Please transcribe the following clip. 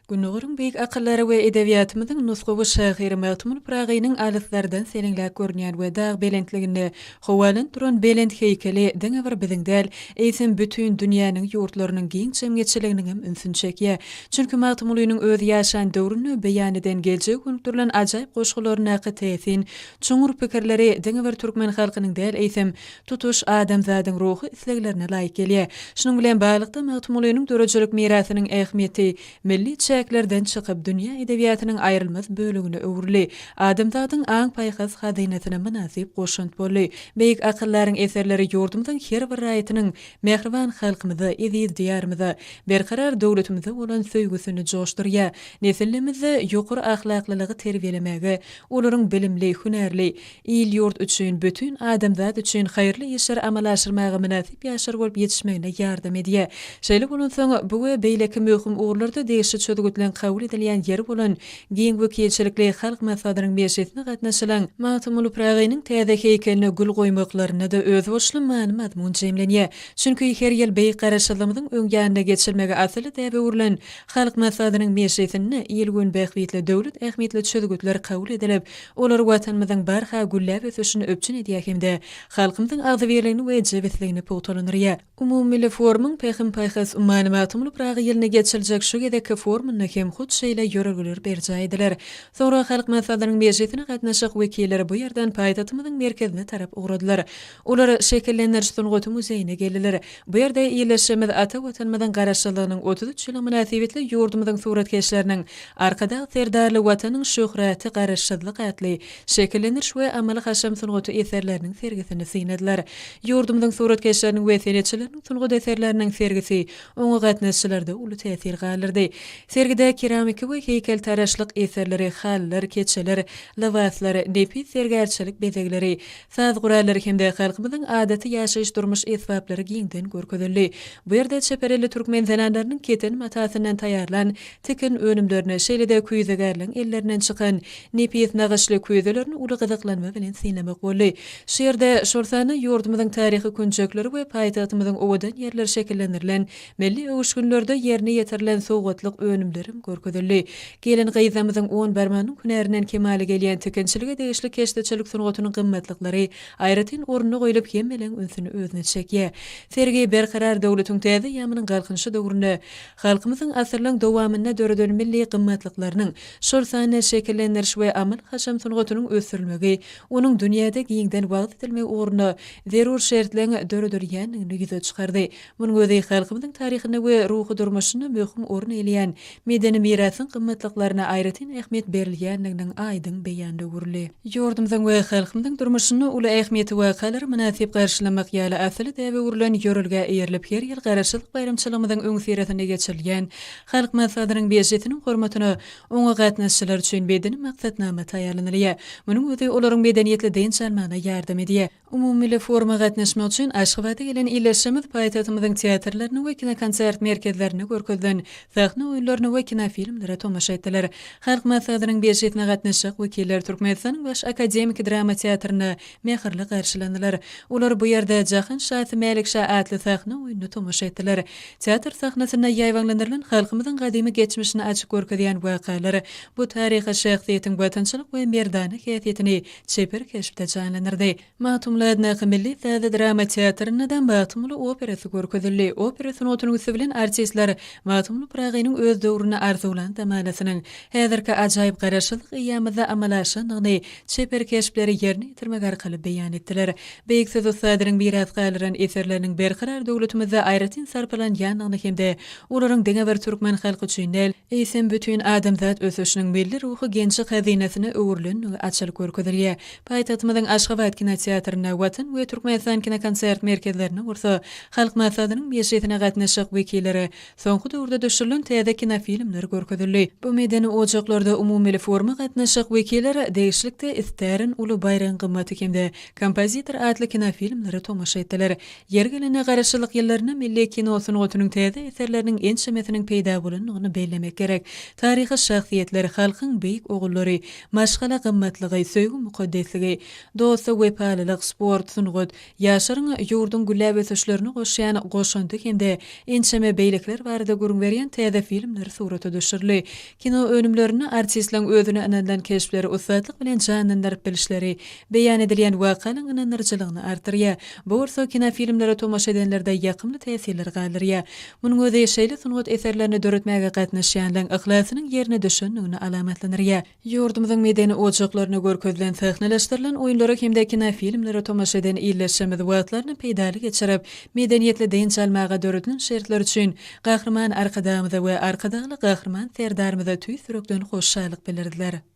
Gündogaryň beýik akyldary we edebiýatymyzyň nusgawy şahyry Magtymguly Pyragynyň alyslardan seleňläp görünýän we dag belentliginde howalanyp duran belent heýkeli diňe bir biziň däl, eýsem bütin dünýäniň ýurtlarynyň giň jemgyýetçiliginiňem ünsüni çekýär. Çünki Magtymgulynyň öz ýaşan döwründe beýan eden geljege gönükdirilen ajaýyp goşgularyndaky täsin, çuňňur pikirleri diňe bir türkmen halkynyň däl, eýsem, tutuş adamzadyň ruhy isleglerine laýyk gelýär. Şunuň bilen baglylykda, Magtymgulynyň döredijilik mirasynyň ähmiýeti milli çäklerden çykyp, dünýä edebiýatynyň aýrylmaz bölegine öwrüldi, adamzadyň aň-paýhas hazynasyna mynasyp goşant boldy. Beýik akyldaryň eserleri ýurdumyzyň her bir raýatynyň mähriban halkymyza, eziz Diýarymyza, berkarar döwletimize bolan söýgüsini joşdurýar, nesillemizde ýokary ahlaklylygy terbiýelemäge, olaryň bilimli, hünärli, il-ýurt üçin, bütin adamzat üçin haýyrly işleri amala aşyrmaga mynasyp ýaşlar bolup ýetişmegine ýardam edýär. Şeýle bolansoň, bu we beýleki möhüm ugurlarda degişli çözgütleň kabul edilýän ýeri bolan giň wekilçilikli Halk Maslahatynyň mejlisine gatnaşylan Magtymguly Pyragynyň täze heýkeline gül goýmaklarynda-da özboluşly many-mazmun jemlenýär. Çünki her ýyl beýik Garaşsyzlygymyzyň öň ýanynda geçirilmegi asylly däbe öwrülen Halk Maslahatynyň mejlisinde il-gün bähbitli, döwlet ähmiýetli çözgütler kabul edilip, Olar Watanymyzyň barha gülläp ösüşini üpjün edýär hem-de halkymyzyň agzybirligini we jebisligini pugtalandyrýar. Umumymilli forumyň Pähim-paýhas ummany Magtymguly Pyragy ýylynda geçiriljek şu gezekki forumynda hem hut şeýle ýörelgeler berjaý ediler. Soňra Halk Maslahatynyň mejlisine gatnaşjak wekiller bu ýerden paýtagtymyzyň merkezine tarap ugradylar. Olar Şekillendiriş sungaty muzeýine geldiler. Bu ýerde ildeşlerimiz ata Watanymyzyň Garaşsyzlygynyň 33 ýyllygy mynasybetli ýurdumyzyň suratkeşleriniň Arkadag Serdarly Watanyň şöhraty Garaşsyzlyk atly şekillendiriş we amaly-haşam sungaty eserleriniň sergisini synladylar. Ýurdumyzyň suratkeşleriniň we senetçileriniň sungat eserleriniň sergisi oňa gatnaşyjylarda uly täsir galdyrdy. Sergide keramiki we heýkeltaraşlyk eserleri, halylar, keçeler, lybaslar, nepis zergärçilik bezegleri, Saz gurallary hem-de halkymyzyň adaty ýaşaýyş-durmuş esbaplary giňden görkezildi. Bu ýerde çeper elli türkmen zenanlarynyň keten matasyndan taýýarlan tikin önümlerini, şeýle-de küýzegärligiň ellerinden çykan nepis nagyşly küýzelerini uly gyzyklanma bilen synlamak boldy. Şu ýerde, şol sanda ýurdumyzyň taryhy künjekleri we paýtagtymyzyň owadan ýerleri şekillendirilen Milli öwüşginlerde ýerine ýetirilen sowgatlyk önümlerem görkezildi. Gelin-gyzlarymyzyň on barmagynyň hünärinden kemala gelýän tikinçilige degişli keşdeçilik sungatynyň gymmatlyklary aýratyn orunda goýlup, hemmeleň ünsüni özüne çekýär. Sergi Berkarar döwletiň täze eýýamynyň Galkynyşy döwründe halkymyzyň asyrlaryň dowamynda döreden milli gymmatlyklarynyň, şol sanda şekillendiriş we amaly-haşam sungatynyň ösdürilmegi, onuň dünýäde giňden wagyz edilmegi ugrunda zerur şertleň döredilýändigini ýüze çykardy. Munuň özi halkymyzyň taryhynda we ruhy durmuşynda möhüm orun eýeleýän medeni mirasyň gymmatlyklaryna aýratyn ähmiýet berilýändiginiň aýdyň beýanyna öwrüldi. Ýurdumyzyň we halkymyzyň durmuşynda uly ähmiýetli wakalary mynasyp garşylamak ýaly asylly däbe öwrülen ýörelgä eýerilip, her ýyl Garaşsyzlyk baýramçylygymyzyň öňüsyrasynda geçirilýän Halk Maslahatynyň mejlisiniň hormatyna oňa gatnaşyjylar üçin medeni maksatnama taýýarlanylýar. Munuň özi olaryň medeniýetli dynç almagyna ýardam edýär. Umumymilli foruma gatnaşmak üçin Aşgabada gelen ildeşlerimiz paýtagtymyzyň teatrlarynda we kinokonsert merkezlerinde görkezilen sahna oýunlaryna we kinofilmlere tomaşa etdiler. Halk Maslahatynyň mejlisine gatnaşjak wekiller Türkmenistanyň Baş akademiki drama teatrynda mähirli garşylandylar. Olar bu ýerde Jahan şasy Mälik şa atly sahna oýnuna tomaşa etdiler. Teatr sahnasynda ýaýbaňlandyrylan halkymyzyň gadymy geçmişini açyp görkezýän wakalar bu taryhy şahsyýetiň watançylyk we merdana häsiýetini çeper keşpde janlandyrdy. Magtymguly adyndaky Milli sazly drama teatrynda-da Magtymguly operasy görkezildi. Opera sungatynyň üsti bilen artistler Magtymguly Pyragynyň öz döwründe arzuwlan zamanasynyň häzirki ajaýyp Garaşsyzlyk eýýamymyzda amala aşandygyny çeper keşpleri ýerine ýetirmek arkaly beýan etdiler. Beýik söz ussadynyň miras galdyran eserleriniň berkarar döwletimizde aýratyn sarpalanýandygyny hem-de olaryň diňe bir türkmen halky üçin däl, eýsem, bütin adamzat ösüşiniň milli ruhy genji-hazynasyna öwrülendigi açylyp görkezilýär. Paýtagtymyzyň Aşgabat kinoteatrynda, Watan we Türkmenistan kinokonsert merkezlerinde bolsa Halk Maslahatynyň mejlisine gatnaşjak wekillere soňky döwürde düşürilen täze kinofilmler görkezildi. Bu medeni ojaklarda umumymilli foruma gatnaşjak wekiller degişlilikde Istärin uly baýragyň gymmaty hem-de Kompozitor atly kinofilmlere tomaşa etdiler. Ýeri gelende, Garaşsyzlyk ýyllarynda milli kino sungatynyň täze eserleriniň ençemesiniň peýda bolandygyny bellemek gerek. Taryhy şahsyýetler, halkyň beýik ogullary, maşgala gymmatlygy, söýgi mukaddesligi, dosta wepalylyk, sport, sungat, ýaşlaryň ýurduň gülläp ösüşlerine goşýan goşandy hem-de ençeme beýlekiler barada gürrüň berýän täze filmler. surata düşürildi. Kino önümlerinde artistleriň özüne ynanylan keşpleri ussatlyk bilen janlandyryp bilişleri, beýan edilýän wakalaryň ynandyryjylygyny artdyrýar. Bu bolsa kinofilmlere tomaşa edenlerde ýakymly täsirler galdyrýar. Munuň özi şeýle sungat eserlerini döretmäge gatnaşýanlaryň yhlasynyň ýerine düşendigini alamatlandyrýar. Ýurdumyzyň medeni ojaklarynda görkezilen sahnalaşdyrylan oýunlara hem-de kinofilmlere tomaşa eden ildeşlerimiz wagtlaryny peýdaly geçirip, medeniýetli dynç almaga döredilen şertler üçin Gahryman Arkadagymyza we Arkadagly Gahryman Serdarymyza tüýs ýürekden hoşallyk bildirdiler.